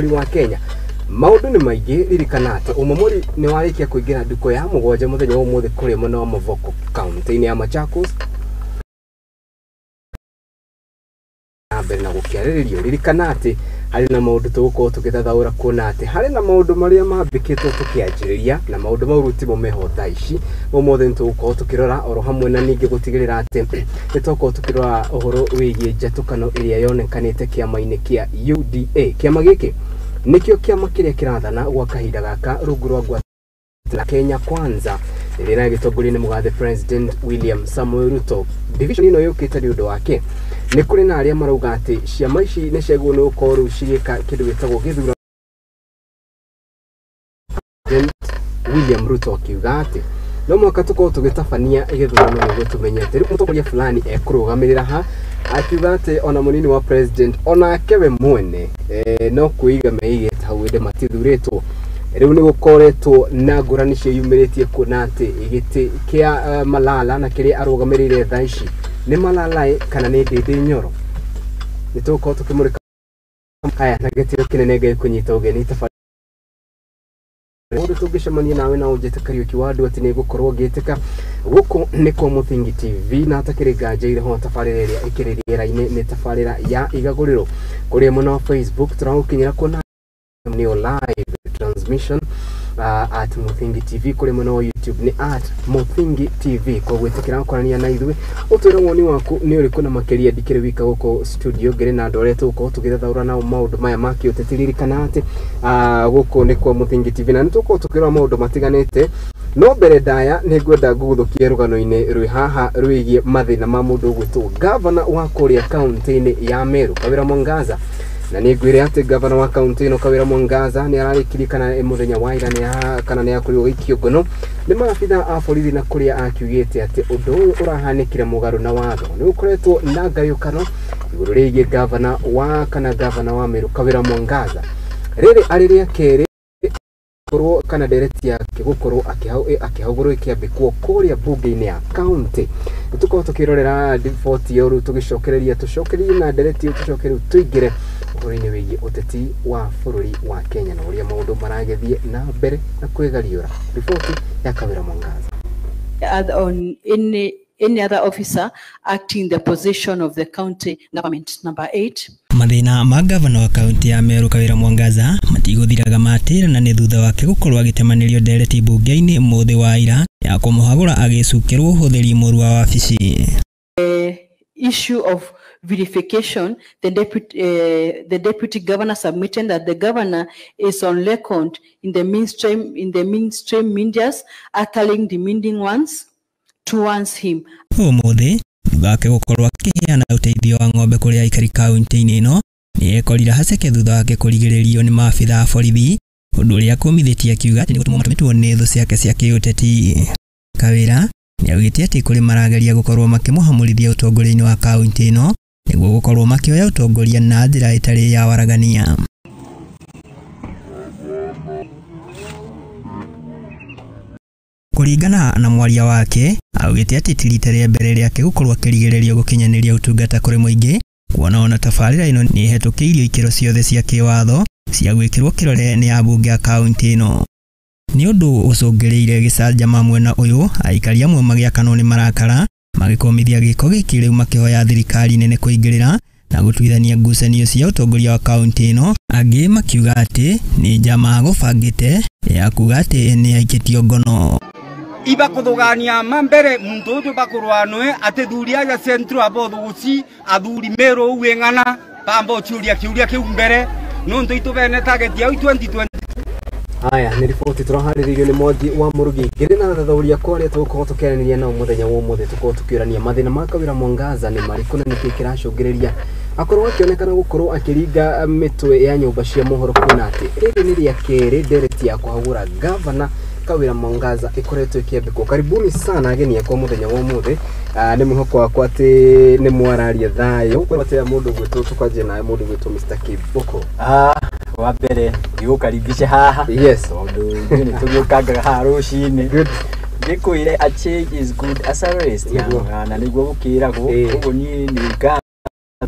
Wa Kenya maundu ni maingi. Ririkana ati umomori ni warikia kuingira nduko ya mugwanja muthenya wa umuthi kuria mwena wa Mavoko kaunti-ini ya Machakos na mbere na gukiarĩrĩrio. Ririkana atĩ harĩ na maũndũ tũgũkorwo tũgĩthathaũra kuona atĩ harĩ na maũndũ marĩa mambĩkĩtwo tũkĩanjĩrĩria na maũndũ mau rĩu timo meho thaa ici. Ũmũthĩ nĩ tũgũkorwo tũkĩrora oro hamwe na ningĩ gũtigĩrĩra atĩ nĩ tũgũkorwo tũkĩrora ũhoro wĩgiĩ njatũkano ĩrĩa yonekanĩte kĩama-inĩ kĩa UDA. Kĩama gĩkĩ nĩkĩo kĩama kĩrĩa kĩrathana gwa kahinda gaka rungu rwa ngwatanĩro Kenya Kwanza ĩrĩa ĩragĩtongorio nĩ mũgathe President William Samoei Ruto. Division ĩno yũkĩte nĩ ũndũ wake. Nĩ kũrĩ na arĩa marauga atĩ ciama ici nĩ ciagĩrĩirwo nĩ gũkorwo rĩu cigĩka kĩndũ gĩtagwo gĩthurano. President William Ruto akiuga atĩ no mũhaka tũkorwo tũgĩtabania gĩthurano nĩguo tũmenye atĩ rĩu mũtongoria fulani ekũrũgamĩrĩra ha. Akiuga atĩ ona mũnini wa president onake we mwene no kwĩiga meigĩte hau ĩndĩ matithurĩtwo. Rĩu nĩ gũkoretwo na ngũrani ciĩyumĩrĩtie kuona atĩ gĩtĩ kĩa Malala na kĩrĩa arũgamĩrĩire thaa ici nĩ Malala kana nĩ Ndindi Nyoro. Nĩ tũgũkorwo tũkĩmũrĩka haya na gĩtĩo kĩnene Ngai kũnyita ũgeni tabarĩra mũndũ tũngĩcemania nawe na ũnjĩte Kariũki wa andũ atĩ nĩ ngũkorwo ngĩtĩka. Gũkũ nĩ kwa Mũthingi TV na hatakĩrĩ nganja ire ho tabarĩra ĩrĩa ĩkĩrĩ rĩera-inĩ nĩ tabarĩra ya Igagũrĩro. Kũrĩa mwena wa Facebook tũragũkinyĩra kuona nĩyo live transmission at Muthingi TV. Kũrĩa mwena wa YouTube nĩ at Muthingi TV. Koguo ĩtĩkĩra gũkorania na ithuĩ ũtwĩre woni waku nĩ ũrĩkũ, na makĩria ndikĩrĩ wika gũkũ studio ngĩrĩ na andũ arĩa tũgũkorwo tũgĩthathaũra nao maũndũ maya ma kĩũteti. Ririkana atĩ gũkũ nĩ kwa Muthingi TV na nĩ tũgũkorwo tũkĩrora maũndũ matiganĩte. No mbere ndaya nĩ ngwenda ngũgũthũkie rũgano-inĩ rwĩ haha rwĩgiĩ mathĩna ma mũndũ ũgwĩtwo gavana wa kũrĩa kaunti-inĩ ya Meru Kawĩra Mwangaza. Na nĩ ngwĩre atĩ gavana wa kaunti ĩno Kawĩra Mwangaza nĩ ararĩkirie kana mũthenya wa ira kana nĩ akorirwo gĩikio ngono nĩ maabitha a borithi na kũrĩa akiugĩte atĩ ũndũ ũyũ ũrahanĩkire mũgarũ na watho. Nĩ gũkoretwo na ngayũkano igũrũ rĩgiĩ gavana wa kana gavana wa Meru Kawĩra Mwangaza. Rĩrĩ arĩ rĩa kerĩ gũkorwo kana ndereti yake gũkorwo akĩhagũrwo ĩkĩambĩkwo kũrĩa bunge-inĩ ya kaunti. Nĩ tũkorwo tũkĩrorera riboti ĩyo rĩu tũgĩcokereria tũcokererie na ndereti ĩyo tũcoke rĩu tũingĩre ũhoro-inĩ wĩgiĩ ũteti wa bũrũri wa Kenya na ũrĩa maũndũ maragĩthiĩ na mbere na kwĩgariũra. Riboti ya Kawĩra Mwangaza. On any other officer acting the position of the county government. Number 8. Mathĩna ma gavana wa kaunti ya Meru Kawĩra Mwangaza matigũthiraga matĩra na nĩ thutha wake gũkorwo agĩtemanĩrio ndereti bunge-inĩ mũthĩ wa ira ya kũmũhagũra agĩcukĩrwo ũhũthĩri mũru wa wabici. Issue of verification, the deputy governor submitted that the governor is on record in the mainstream medias uttering demeaning ones towards him. Ũmũthĩ thutha wake gũkorwo akĩheana ũteithio wa ng'ombe kũrĩ aikari kaunti-inĩ ĩno nĩ ekorire haceke thutha wake kũrigĩrĩrio nĩ maabitha a borithi, ũndũ ũrĩa akũmithĩtie akiuga atĩ nĩ gũtũmwo matũmĩtwo nĩ thũ ciake cia kĩũteti. Kawĩra nĩ augĩte atĩ kũrĩ marageria gũkorwo makĩmũhamũrithia ũtongoria-inĩ wa kaunti ĩno nĩguo gũkorwo makĩoya ũtongoria na njĩra ĩtarĩ ya waragania. Kũringana na mwaria wake augĩte atĩ ti rita rĩa mbere rĩake gũkorwo akĩrigĩrĩrio gũkinyanĩria ũtungata kũrĩ mũingĩ, kuona ona tabarĩra ĩno nĩ ĩhetũkĩirio ikĩro ciothe cia kĩwatho cia gwĩkĩrwo kĩrore nĩ ambunge a kaunti ĩno. Nĩ ũndũ ũcũngĩrĩire gĩcanjama mwena ũyũ aikari amwe magĩakanwo nĩ marakara magĩkũmithia gĩko gĩkĩ rĩu makĩhoya thirikari nene kũingĩrĩra na gũtuithania ngucanio cia ũtongoria wa kaunti ĩno. Angĩ makiuga atĩ nĩ njama gũbangĩte ya kuga atĩ nĩ aikĩtio ngono. Iba kuthugania mambere muntu uyu bakurwanwe ati thuri aya central abo thuguci athuri Meru weng'ana bambo chiuria kiuria kiu mbere nuntu itubene target ya 2020. Haya nĩ riboti tũraharĩrĩirio nĩ Mwangi wa Mũrugi. Ngĩrĩ na athathaũri akwa arĩa tũgũkorwo tũkĩaranĩria nao mũthenya wa ũmũthĩ tũkorwo tũkĩũrania mathĩna ma Kawĩra Mwangaza nĩ marĩkũ na nĩkĩĩ kĩracũngĩrĩria akorwo akĩonekana gũkorwo akĩringa mĩtwe ya nyũmba cia mohoro kuona atĩ rĩrĩ nĩ rĩa kerĩ ndereti ya kũhagũra gavana Kawĩra Mwangaza ĩkoretwo ĩkĩambĩkwo. Karibuni sana ageni akwa mũthenya wa ũmũthĩ. Nĩ mwĩhoko wakwa atĩ nĩ mwararia thayũ. Kwatĩa mũndũ gwĩtwo tũkwanjia nawe mũndũ gwĩtwo Mr. Kiboko. Wa mbere ngĩgũkaribisha haha. Yes. Tondũ ithuĩ nĩ tũgĩũkangaga haha rũcinĩ. Good. Ngĩkwĩre a change is good as a rest. Na nĩguo gũkĩragwo. Ũguo niĩ nĩ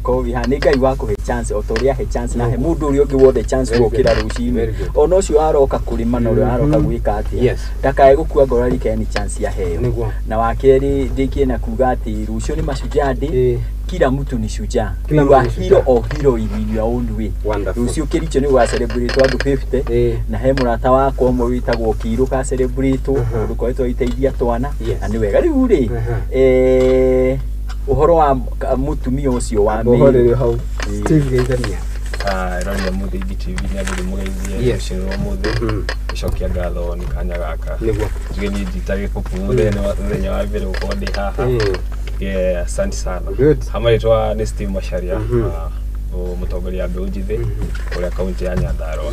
Gũkorwo wĩ haha nĩ Ngai wa kũhe chance o ta ũrĩa ahe chance na he mũndũ ũrĩa ũngĩ wothe chance Very good. gũkĩra rũcinĩ. Very good. Ona ũcio aroka kũrĩma na ũrĩa aroka gwĩka atĩa, ndakae gũkua ngoro arikane nĩ chance yaheo. Nĩguo. Na wa kerĩ ndĩkie na kuga atĩ rũciũ nĩ Mashujaa Day. Kila mtu ni shujaa. Kila You mtu are ni hero shujaa. or heroine in your own way. Wonderful. Rũciũ Kericho nĩ gũga celebrate andũ 50 na he mũrata wakwa ũmwe wĩtagwo Kirũ ka celebrate mũndũ koretwo agĩteithia twana na nĩ wega rĩu rĩ, ũhoro wa mũtumia ũcio wa Ũhoro Meru. rĩ hau. Steve Geithania. Ĩroria Mũthingi TV nĩ andũ ndĩmũgeithie rũcinĩ rwa ũmũthĩ. Gũcokia ngatho nĩ kanya gaka. Nĩguo. Njuge niĩ njita gĩbuku mũthenya nĩ mũthenya wa mbere gũkorwo ndĩ haha. Yeah, asante sana. Good. Ha marĩtwa nĩ Steve Macharia, mũtongoria wa mbeũ njĩthĩ kũrĩa kaunti ya Nyandarua.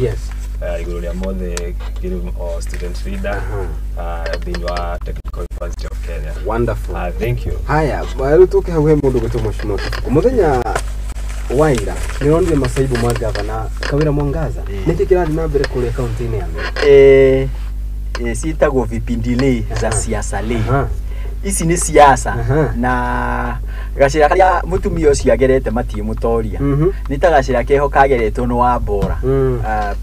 Igũrũ rĩa mothe ngĩrĩ o student leader thĩinĩ wa Technical University of Kenya. Wonderful. Thank you. Haya, rĩu tũke hau he mũndũ gwĩtwo Mheshimiwa Kĩbũkũ. Mũthenya wa ira nĩronire macaibũ ma gavana Kawĩra Mwangaza. Nĩkĩ kĩrathiĩ na mbere kũrĩa kaunti-inĩ ya Meru? Ciĩtagwo vipindile za siasa lĩ. Ici nĩ siasa na gacĩra karĩa mũtumia ũcio agerete matiĩ mũtoria. Nĩ ta gacĩra keho kageretwo nĩ Wambora,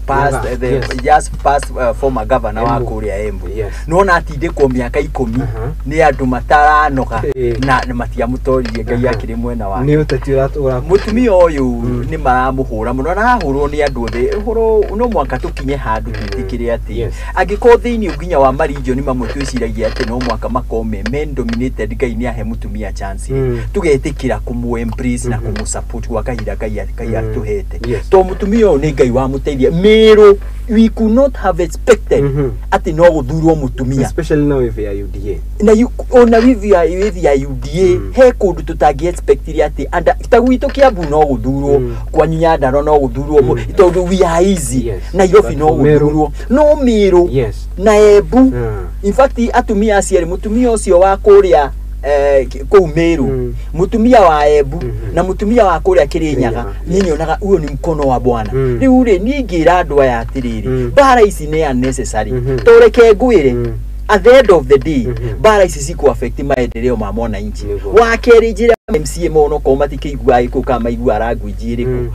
past, Never. the just past former governor wa Embu. kũrĩa Embu. Nĩwona atindĩkwo mĩaka 10 nĩ andũ mataranoga na matiamũtoririe. Ngai akĩrĩ mwena wake. Nĩ ũteti ũra Mũtumia ũyũ nĩ maramũhũra mũno na arahũrwo nĩ andũ othe. Ũhoro no mũhaka tũkinye handũ twĩtĩkĩre atĩ angĩkorwo thĩinĩ nginya wa marijoni mamwe twĩciragia atĩ no mũhaka makorwo me men dominated, Ngai nĩ ahe mũtumia chance, tũgetĩkĩra kũmũ embrace na kũmũ support gwa kahinda Ngai atũhete. To mũtumia ũyũ nĩ Ngai wamũteithia. Meru, we could not have expected atĩ no gũthurwo mũtumia, especially now if ya UDA. Na ona withi ya UDA he kũndũ tũtangĩ expectire atĩ ta gwitũ Kiambu no gũthurwo, kwanyu Nyandarua no gũthurwo, tondũ we are easy. Nairobi But no Meru- gũthurwo, no Meru na Embu, in fact atumia acio erĩ, mũtumia ũcio wa kũrĩa kũu Meru, mũtumia wa Embu na mũtumia wa kũrĩa Kĩrĩnyaga, niĩ nyonaga ũyũ nĩ mkono wa Bwana. Rĩu rĩ, niĩ ingĩra andũ aya atĩrĩrĩ, mbara ici nĩ unnecessary. To reke ngwĩre, at the end of the day mbara ici cikũ affect maendeleo ma mwananchi. Wa kerĩ, njĩra MCA monokorwo matikĩiguaga gĩkũyũ kana maiguaga language ĩrĩkũ,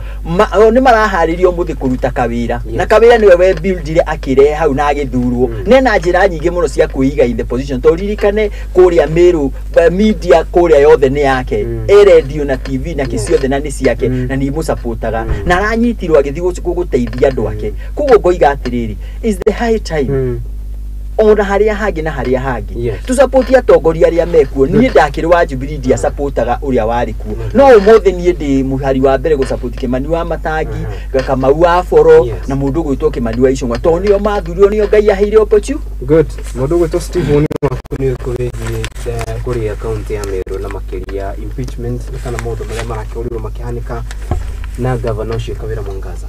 o nĩ maraharĩrio mũthĩ kũruta kawĩra, na kawĩra nĩwe we buildire akĩrehe hau na agĩthurwo nena njĩra nyingĩ mũno cia kwĩiga in the position. To ririkane kũrĩa Meru, media kũrĩa yothe nĩ yake, ĩ radio na TV na kĩ ciothe na nĩ ciake, na nĩ imũcapotaga na aranyitirwo agĩthiĩ gũteithia andũ ake. Koguo ngoiga atĩrĩrĩ, is the high time ona harĩa hangĩ na harĩa hangĩ tũsapoti atongoria arĩa mekuo. Niĩ ndakĩrĩ wa Jubilee, ndiasapotaga ũrĩa warĩ kuo, no ũmũthĩ niĩ ndĩ mũhari wa mbere gũsapoti Kĩmani wa Matangi, Kamau wa Boro na mũndũ ũgwĩtwo Kĩmani wa Icũng'wa, tondũ nĩo mathurirwo, nĩo Ngai aheire opportunity. Good. Mũndũ ũgwĩtwo Steve, woni waku nĩ ũrĩkũ wĩgiĩ kũrĩa kaunti ya Meru na makĩria impeachment kana maũndũ marĩa marakĩũrirwo makĩhanĩka na gavana ũcio Kawĩra Mwangaza?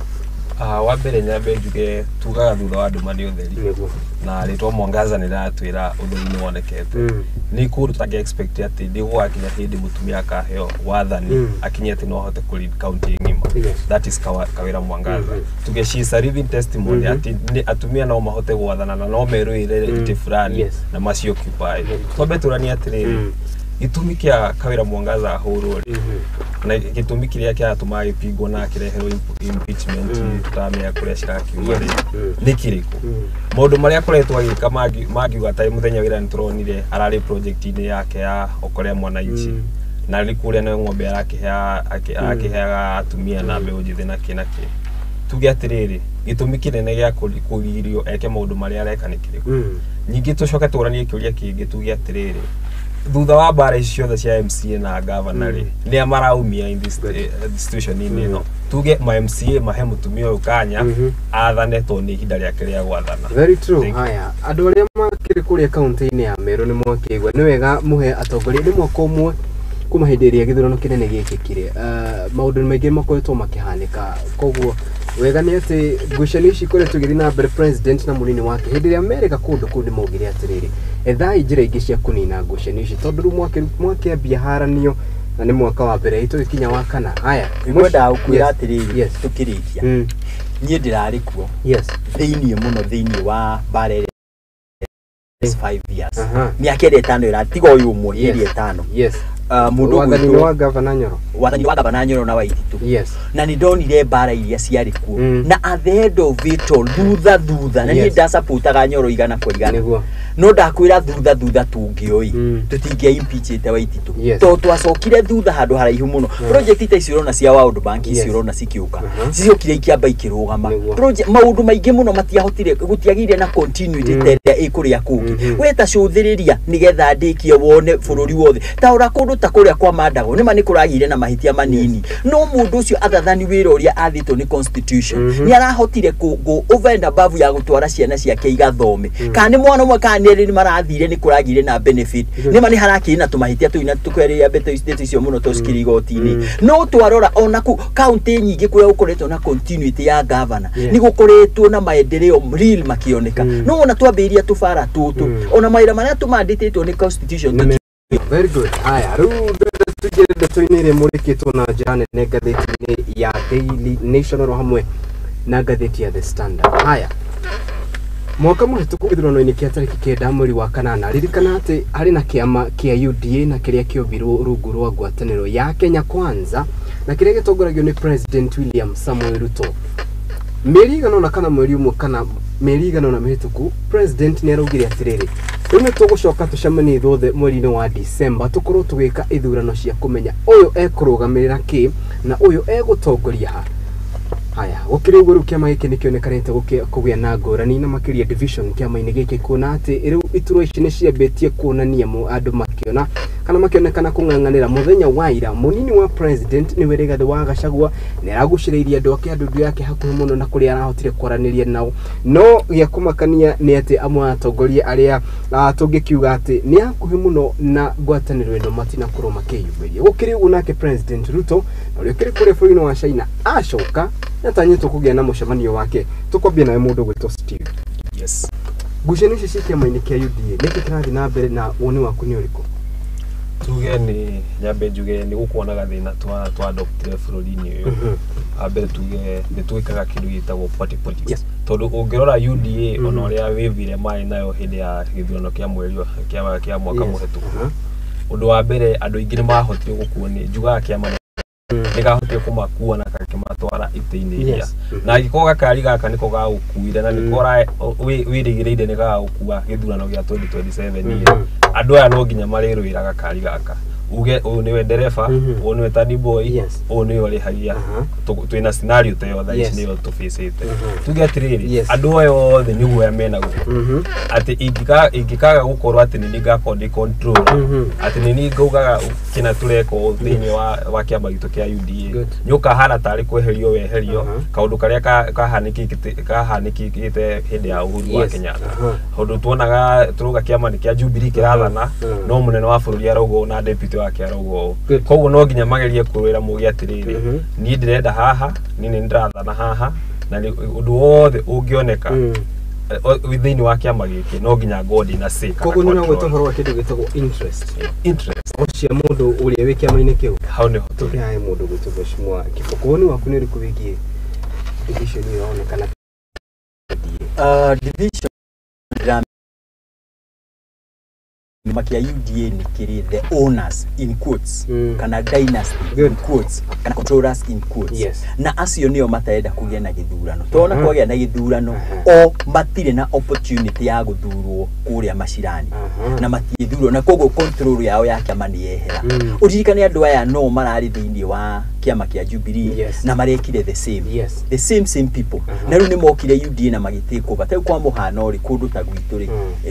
Wa mbere nyambe njuge tugaga thutha wa nduma nĩ ũtheri. Nĩguo. Na rĩtwa Mwangaza nĩ rĩratwĩra ũtheri nĩ wonekete. Nĩ kũndũ tũtangĩ expect atĩ nĩ gũgakinya hĩndĩ mũtumia akaheo wathani akinye atĩ no ahote kũ lead county ng'ima. That is Kawĩra Mwangaza. Tuge she is a living testimony atĩ atumia no mahote gwathana na no merũĩre itĩ fulani na maci occupy. Twambe tũranie atĩrĩrĩ, gĩtũmi kĩa Kawĩra Mwangaza ahũrwo rĩ, na gĩtũmi kĩrĩa kĩratũma agĩpingwo na akĩreherwo impeachment, tũtaramenya kũrĩa cirakiuma rĩ, nĩ kĩrĩkũ? Maũndũ marĩa akoretwo agĩka mangiuga ta mũthenya wĩra nĩ tũronire ararĩ project-inĩ yake ya okorea mwananchi, na rĩ kũrĩa nĩ ng'ombe arakĩheaga atumia na mbeũ njĩthĩ na kĩ na kĩ. Tuge atĩrĩrĩ, gĩtũmi kĩnene gĩa kũgirio eke maũndũ marĩa areka nĩ kĩrĩkũ? Ningĩ tũcoke tũranie kĩũria kĩngĩ, tuge atĩrĩrĩ, thutha wa mbara ici ciothe cia MCA na gavana rĩ, nĩa maraumia in this situation-inĩ ĩno? Tuge ma MCA mahe mũtumia ũyũ kanya athane, tondũ nĩ ihinda rĩake rĩa gwathana. Very true. Thank you. Haya, andũ arĩa makĩrĩ kũrĩa kaunti-inĩ ya Meru nĩ mwakĩigua nĩ wega mũhe atongoria. Nĩ mwaka ũmwe kuma hĩndĩ ĩrĩa gĩthurano kĩnene gĩkĩkire. Maũndũ maingĩ makoretwo makĩhanĩka, koguo wega nĩ atĩ ngucanio ici ikoretwo igĩthiĩ na mbere, president na mũnini wake hĩndĩ ĩrĩa merĩga kũndũ kũu nĩ maugire atĩrĩrĩ, ethai njĩra ingĩ cia kũnina ngucanio ici, tondũ rĩu mwakĩambia haranio na nĩ mwaka wa mbere tũgĩkinya wa kana. Haya. Ngwendaga gũkwĩra atĩrĩrĩ, tũkĩrĩkia, niĩ ndĩrarĩ kuo thĩiniĩ mũno, thĩiniĩ wa mbara ĩrĩa 5 years. Mĩaka ĩrĩa ĩtano ĩratiga ũyũ ũmwe ĩrĩa ĩtano. Yes. Mũndũ wathani wa Gavana Nyoro. Wathani wa Gavana Nyoro na Waititu. Yes. Na nĩ ndonire mbara iria ciarĩ kuo. Na at the end of it all thutha thutha na niĩ ndasupportaga Nyoro 100 kwa 100. Nĩguo. No ndakwĩra thutha thutha tũngĩoi tũtingĩa impeachĩte Waititu. Tondũ twacokire thutha handũ haraihu mũno. Project ta icio ũrona cia World Bank icio ũrona cikĩũka. Ciokire ikĩamba ikĩrũgama. Project maũndũ maingĩ mũno matiahotire gũtiagĩire na continuity ta ĩrĩa ĩ kũrĩa kũngĩ. We ta cũthĩrĩria nĩgetha ndĩkie wone bũrũri wothe. Ta ũra kũndũ ta kũrĩa kwa Mandago nĩma nĩ kũragĩire na mahĩtia manini. No mũndũ ũcio athathani wĩra ũrĩa athĩtwo nĩ constitution nĩ arahotire go over and above ya gũtwara ciana ciake igathome. Kana nĩ mwana ũmwe kana nĩ erĩ nĩ marathire nĩ kũragĩire na benefit. Nĩma nĩ harakĩrĩ na tũmahĩtia tũu na tũkwerĩria mbeto icio mũno tondũ cikĩrĩ igoti-inĩ. No twarora ona kũ kaunti nyingĩ kũrĩa gũkoretwo na continuity ya governor nĩ gũkoretwo na maendeleo real makĩoneka. No ona twambĩrĩria tũbara tũtũ ona mawĩra marĩa tũmandĩtĩtwo nĩ constitution. Very good. Haya, rĩu tũingĩre ndeto-inĩ ĩrĩa ĩmũrĩkĩtwo na njĩra nene ngathĩti-inĩ ya Daily Nation oro hamwe na ngathĩti ya The Standard. Haya, mwaka mũhĩtũku gĩthurano-inĩ kĩa tarĩki 9 mweri wa 8, ririkana atĩ harĩ na kĩama kĩa UDA na kĩrĩa kĩombirwo rungu rwa ngwatanĩro ya Kenya Kwanza na kĩrĩa gĩtongoragio nĩ President William Samoei Ruto. Mĩeri ĩigana ũna kana mweri ũmwe kana mĩeri ĩigana ũna mĩhĩtũku, President nĩ araugire atĩrĩrĩ, rĩu nĩ tũgũcoka tũcemanie ithuothe mweri-inĩ wa December tũkorwo tũgĩka ithurano cia kũmenya ũyũ ekũrũgamĩrĩra kĩ na ũyũ egũtongoria ha. Haya, gũkĩrĩ ũguo rĩu kĩama gĩkĩ nĩkĩonekanĩte kũgĩa na ngũrani na makĩria division kĩama-inĩ gĩkĩ, kuona atĩ rĩu iturwa ici nĩciambĩtie kuonania andũ makĩona kana makĩonekana kũng'ang'anĩra. Mũthenya wa ira mũnini wa president nĩwe Rigathĩ wa Gachagua nĩaragucĩrĩirie andũ ake ndundu yake hakuhĩ mũno na kũrĩa arahotire kwaranĩria nao. No gĩa kũmakania nĩ atĩ amwe a atongoria arĩa tũngĩkiuga atĩ nĩ hakuhĩ mũno na ngwatanĩro ĩno matinakorwo makĩyumĩria. Gũkĩrĩ ũguo nake President Ruto na ũrĩa ũkĩrĩ kũrĩa bũrũri-inĩ wa China acoka nĩatanyĩtwo kũgĩa na mũcemanio wake. Tũkwambia nawe mũndũ gwĩtwo Steve. Yes. Ngucanio ici cia kĩama-inĩ kĩa UDA nĩkĩ kĩrathiĩ na mbere na woni waku nĩ ũrĩkũ? Tuge nĩ nyambe njuge nĩ gũkorwo na gathĩna twa adoptire bũrũri-inĩ ũyũ. Ambere tuge nĩ twĩkaga kĩndũ gĩtagwo party politics. Tondũ ũngĩrora UDA ona ũrĩa wĩvire marĩ nayo hĩndĩ ya gĩthurano kĩa mweri kĩa mwaka mũhĩtũku. Ũndũ wa mbere andũ aingĩ nĩ mahotire gũkuo nĩ njugaga kĩama nĩkahotire kũmakua na gakĩmatwara itĩ-inĩ iria. Na angĩkorwo gakari gaka nĩko gagũkuire na nĩko wĩrĩgĩrĩire nĩ gagũkua gĩthurano gĩa 2027, andũ aya no nginya marĩrũĩra gakari gaka. Uge ũyũ nĩwe ndereba, ũyũ nĩwe tani boy, ũyũ nĩwe ũrĩhagia. Twĩna scenario ta ĩyo thaa ici nĩyo tũbĩcĩte. Tuge atĩrĩrĩ, andũ aya othe nĩ guoya menaguo. Atĩ ingĩkaga gũkorwo atĩ nĩ niĩ ngakorwo ndĩ control, atĩ nĩ niĩ ngaugaga kĩna tũreka ũũ thĩinĩ wa kĩama gitũ kĩa UDA, nĩ ũkahana tarĩ kweherio weherio kaũndũ karĩa kahanĩkĩte hĩndĩ ya Uhuru wa Kenyatta. Tondũ tuonaga tũrauga kĩama nĩ kĩa Jubilee kĩrathana, no mũnene wa bũrũri arauga ũũ na deputy wake arauga ũũ. Koguo no nginya magerie kũrũĩra mauge atĩrĩrĩ, niĩ ndĩrenda haha, niĩ nĩ ndĩrathana haha, na ũndũ wothe ũngĩoneka thĩinĩ wa kĩama gĩkĩ no nginya ngorwo ndĩna say. Koguo nĩ ũragweta ũhoro wa kĩndũ gĩtagwo interest. Interest cia mũndũ ũrĩa wĩ kĩama-inĩ kĩu. Hau nĩho tũrĩ. Tũkĩhae mũndũ gwĩtwo Mheshimiwa Kiboko, woni waku nĩ ũrĩkũ wĩgiĩ division ĩyo ĩronekana? Division kĩa UDA nĩ kĩrĩ the owners in quotes, kana dynasty in quotes, kana controllers in quotes. Yes. Na acio nĩo matarenda kũgĩa na gĩthurano. Tona kwagĩa na gĩthurano o matirĩ na opportunity ya gũthurwo kũrĩa macirani. Na matiĩthurwo na koguo control yao ya kĩama nĩ yehera. Ũririkane andũ aya no mararĩ thĩinĩ wa kĩama kĩa Jubilee na marekire the same. Yes. The same people. Na rĩu nĩ mokire UDA na magĩtake over. Ta rĩu kwa mũhano rĩ kũndũ ta gwitũ rĩ,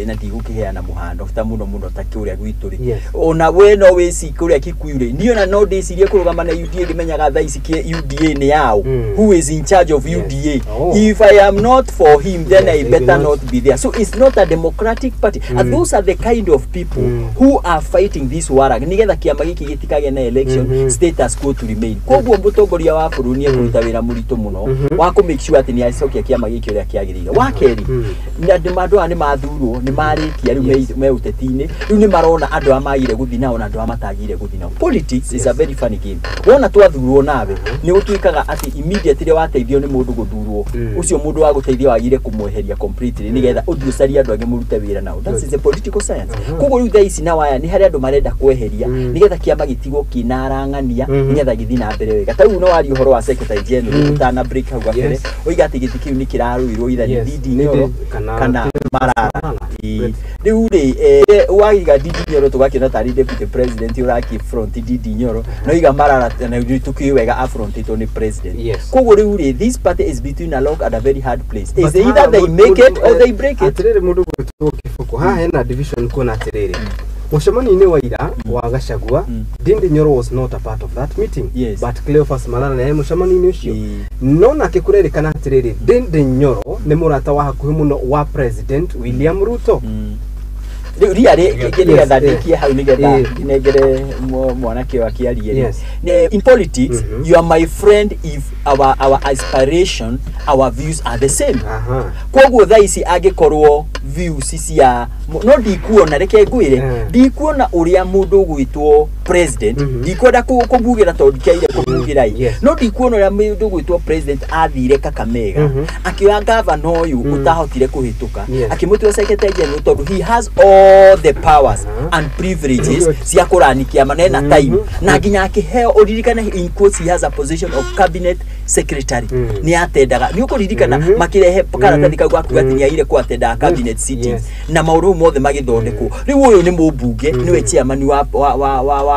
na ndigũkĩheana mũhano ta mũno mũno ta kũrĩa gwitũ rĩ. Ona we no wĩci kũrĩa Kikuyu rĩ, niĩ ona no ndĩcirie kũrũgama na UDA ngĩmenyaga thaa ici UDA nĩ yao. Who is in charge of UDA? If I am not for him, then I better not be there. So it's not a democratic party. And those are the kind of people who are fighting this war. Nĩgetha kĩama gĩkĩ gĩtikagĩe na election, status quo to remain. Koguo mũtongoria wa bũrũri nĩ ekũruta wĩra mũritũ mũno wa kũ make sure atĩ nĩ acokia kĩama gĩkĩ ũrĩa kĩagĩrĩire. Wa kerĩ, andũ aya nĩ mathurwo, nĩ marĩkia rĩu me ũteti-inĩ, rĩu nĩ marona andũ aya magire gũthiĩ nao na andũ aya matagire gũthiĩ nao. Politics is a very funny game. Wona twathurwo nawe, nĩ ũtuĩkaga atĩ immediately wateithio nĩ mũndũ gũthurwo, ũcio mũndũ wa gũteithia wagire kũmweheria completely nĩgetha ũthiĩ ũcarie andũ angĩ mũrute wĩra. wĩra nao. That is the political science. Koguo rĩu thaa ici na waya nĩ harĩ andũ marenda kweheria nĩgetha kĩama gĩtigwo kĩna arang'ania nĩgetha gĩthiĩ na mbere wega. Ta rĩu no waria ũhoro wa secretary general ũtana break hau gabere oiga atĩ gĩtĩ kĩu nĩ kĩrarũirwo either nĩ Ndindi Nyoro kana Marara. Rĩu rĩ waiga Ndindi Nyoro tũgakĩona tarĩ deputy president ũraki front Ndindi Nyoro no iga Marara na tũkĩũĩ wega afrontĩtwo nĩ president. Koguo rĩu rĩ this party is between a rock and a very hard place. Is either they make it or they break it. Atiriri mundu gwitwo Kiboko haha hena division kuona atiriri mucemanio-inĩ wa ira wa Gachagua, Ndindi Nyoro was not a part of that meeting. Yes. But Cleophas Malala naye mucemanio-inĩ ũcio no nake kũrerĩkana atiriri Ndindi Nyoro nĩ mũrata wa hakuhĩ mũno wa President William Ruto. Rĩu ria rĩ nĩgetha ndĩkie hau nĩgetha nginengere mwanake ũyũ akĩarie. In politics you are my friend if our aspiration, our views are the same. Koguo thaa ici angĩkorwo views cia no ndikuona, reke ngwĩre ndikuona ũrĩa mũndũ ũgwĩtwo president, ndikwenda kũmugĩra tondũ ndikĩaire kũmugĩra ĩ, no ndikuona ũrĩa mũndũ ũgwĩtwo president athire Kakamega akĩoya gavana ũyũ ũtahotire kũhĩtũka akĩmũtua secretary general tondũ he has all the powers and privileges cia kũrani kĩama na ena time na nginya akĩheo ũririkane in quotes he has a position of cabinet secretary nĩ atendaga nĩ ũkũririkana makĩrehe karatathi kau gakuga atĩ nĩ aire kwatendaga cabinet sittings na maũndũ mothe magĩthondekwo. Rĩu ũyũ nĩ mũmbunge nĩwe chairman wa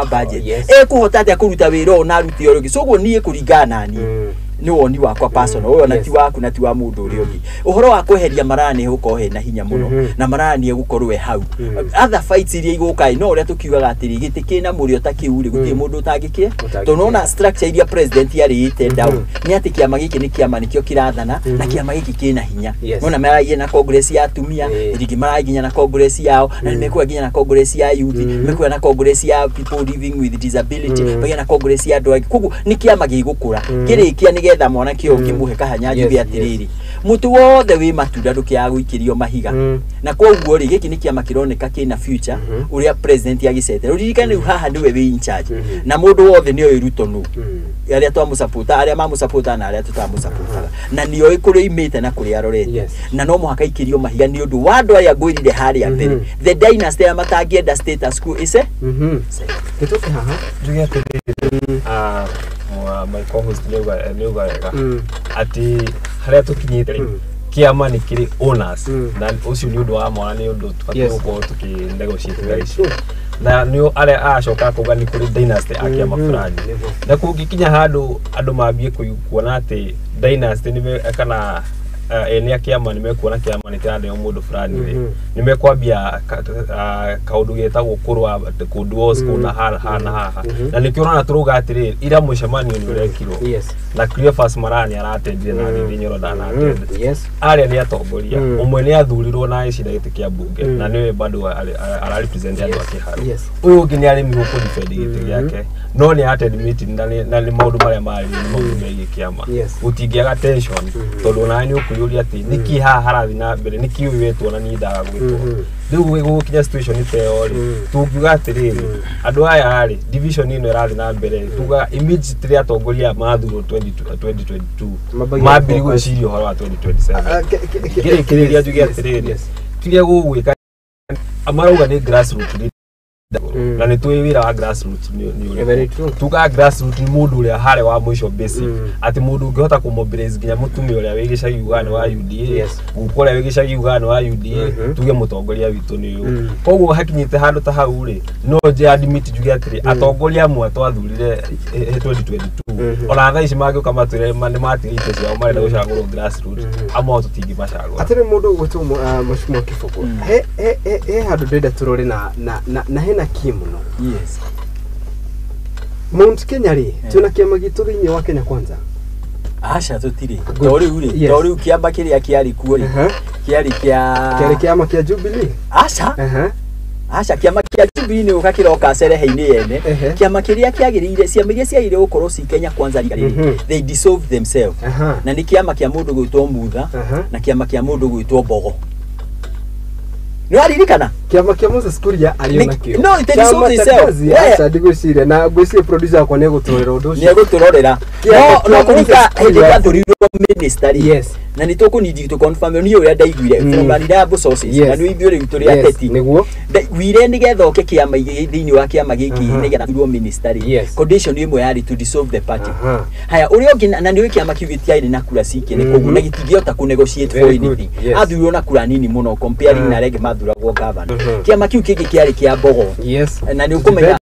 budget ekũhota atĩa kũruta wĩra ũyũ na arute ũrĩa ũngĩ. So ũguo niĩ kũringana na niĩ nĩ woni wakwa personal ũyũ na ti waku na ti wa mũndũ ũrĩa ũngĩ. Ũhoro wa kweheria Marara nĩ gũkorwo hena hinya mũno na Marara nĩ egũkorwo e hau. Other fights iria igũka no ũrĩa tũkiugaga atĩrĩ gĩtĩ kĩna mũrĩo ta kĩu rĩ gũtirĩ mũndũ ũtangĩkĩe tondũ nona structure iria president yarĩte down nĩ atĩ kĩama gĩkĩ nĩ kĩama nĩkĩo kĩrathana na kĩama gĩkĩ kĩna hinya. Nona maragia na congress ya atumia rĩngĩ maragia na congress yao na nĩ mekuoya nginya na congress ya youth, mekuoya na congress ya people living with disability, mekuoya na congress ya andũ angĩ. Koguo nĩ kĩama gĩgũkũra kĩrĩkia nĩgetha mwanake ũyũ ũkĩmũhe kahanya njuge atĩrĩrĩ mũtĩ wothe wĩ matunda ndũkĩaga gũikĩrio mahiga. Na koguo rĩ gĩkĩ nĩ kĩama kĩroneka kĩna future ũrĩa president agĩcetera. Ũririkane rĩu haha nĩwe wĩ in charge na mũndũ wothe nĩoĩ Ruto nũ, arĩa twamũsapota, arĩa mamũsapota na arĩa tũtamũsapotaga, na nĩoĩ kũrĩa oimĩte na kũrĩa arorete, na no mũhaka ikĩrio mahiga nĩ ũndũ wa andũ arĩa ngwĩrire harĩa mbere the dynasty arĩa matangĩenda status quo ĩce gĩtũke haha njuge atĩrĩrĩ my co-host nĩuga wega atĩ harĩa tũkinyĩte kĩama nĩ kĩrĩ owners na ũcio nĩ ũndũ wa mwana nĩ ũndũ tũbatiĩ gũkorwo tũkĩ negotiate thaa ici na nĩ arĩa aracoka kuga nĩ kũrĩ dynasty a kĩama fulani na kũngĩkinya handũ andũ mambie kuona atĩ dynasty nĩ kana ene a kĩama nĩ mekuona kĩama nĩ kĩraneo mũndũ fulani rĩ nĩ mekwambia kaũndũ getagwo kũrũa kũnduos kũna haha na haha na nĩkĩo ũrona tũrauga atĩrĩrĩ ira mũcemanio nĩ ũrekirwo na Cleophas Malala nĩ aratendire na Ndindi Nyoro ndanatende. Arĩa nĩ atongoria ũmwe nĩ athurirwo na agĩcinda gĩtĩ kĩa mbunge na nĩwe bado ararepresent andũ a Kĩharũ. Ũyũ ũngĩ nĩ aremirwo kũ defend gĩtĩ gĩake no nĩ attend meeting na nĩ maũndũ marĩa marĩ nĩ maũndũ megiĩ kĩama. Gũtingĩaga tension tondũ onawe nĩ ũkwĩyũria atĩ nĩkĩ haha harathiĩ na mbere nĩkĩ ũyũ wetwo na niĩ ndaga gwĩtwo. Rĩu gũgũkinya situation ta ĩyo rĩ tũngiuga atĩrĩrĩ andũ aya rĩ division ĩno ĩrathiĩ na mbere tuga immediately atongoria mathurwo 2022 mambĩrĩrie gwĩciria ũhoro wa 2027. Ngĩrĩkĩrĩria njuge atĩrĩrĩ kĩrĩa gũgwĩka marauga nĩ grassroots na nĩ tũĩ wĩra wa grassroots nĩ ũrĩkũ. Tuga grassroots nĩ mũndũ ũrĩa harĩa wa mũico basic atĩ mũndũ ũngĩhota kũmobilize nginya mũtumia ũrĩa wĩ gĩcagi ugaga nĩ wa UDA, guka ũrĩa wĩ gĩcagi ugaga nĩ wa UDA, tuge mũtongoria witũ nĩ ũyũ. Koguo hakinyĩte handũ ta hau rĩ no nje admit njuge atĩrĩ atongoria amwe twathurire 2022 ona thaa ici mangĩũka matwĩre nĩ matigĩte ciao marenda gũcagũrwo grassroots amwe ao tũtingĩmacagũra. Atĩrĩ mũndũ ũgwĩtwo Mheshimiwa Kiboko he handũ ndĩrenda tũrore na hena kĩ mũno. Yes. Mount Kenya rĩ twĩna kĩama gitũ thĩinĩ wa Kenya Kwanza? Aca tũtirĩ. To rĩu rĩ to rĩu kĩama kĩrĩa kĩarĩ kuo rĩ kĩarĩ kĩa kĩarĩ kĩama kĩa Jubilee? Aca. Aca kĩama kĩa Jubilee nĩ gũka kĩroka cerehe-inĩ yene. Kĩama kĩrĩa kĩagĩrĩire ciama iria ciagĩrĩire gũkorwo ci Kenya Kwanza rĩ they dissolved themselves na nĩ kĩama kĩa mũndũ gwĩtwo Mutha na kĩama kĩa mũndũ gwĩtwo Mbogo. Nĩ waririkana? Kĩama kĩa Moses Kuria arĩ ona kĩo. No, it dissolved itself. Aca ndigwĩciria na ngwĩciria producer wakwa nĩ egũtũrorera ũndũ ũcio. Nĩ egũtũrorera. No kũringa hĩndĩ ĩrĩa athurirwo minister rĩ, Yes. na nĩ tũkũnidi to confirm niĩ ũrĩa ndaiguire from reliable sources, Yes. na nĩ ithuĩ rĩu tũrĩ Yes, ateti, nĩguo. ndaiguire nĩgetha oke kĩama thĩinĩ wa kĩama gĩkĩ nĩgetha athurwo minister rĩ, Yes. condition ĩmwe yarĩ to dissolve the party. Aha. Haya, ũrĩa ũngĩ na nĩ ũĩ kĩama kĩu gĩtiarĩ na kura cikene, koguo na gĩtingĩhota kũ negotiate for Very good. anything. Yes. Athurirwo na kura nini mũno comparing na arĩa angĩ mathuragwo governor. Kĩama kĩu kĩngĩ kĩarĩ kĩa Mbogo, Yes. na nĩ ũkũmenya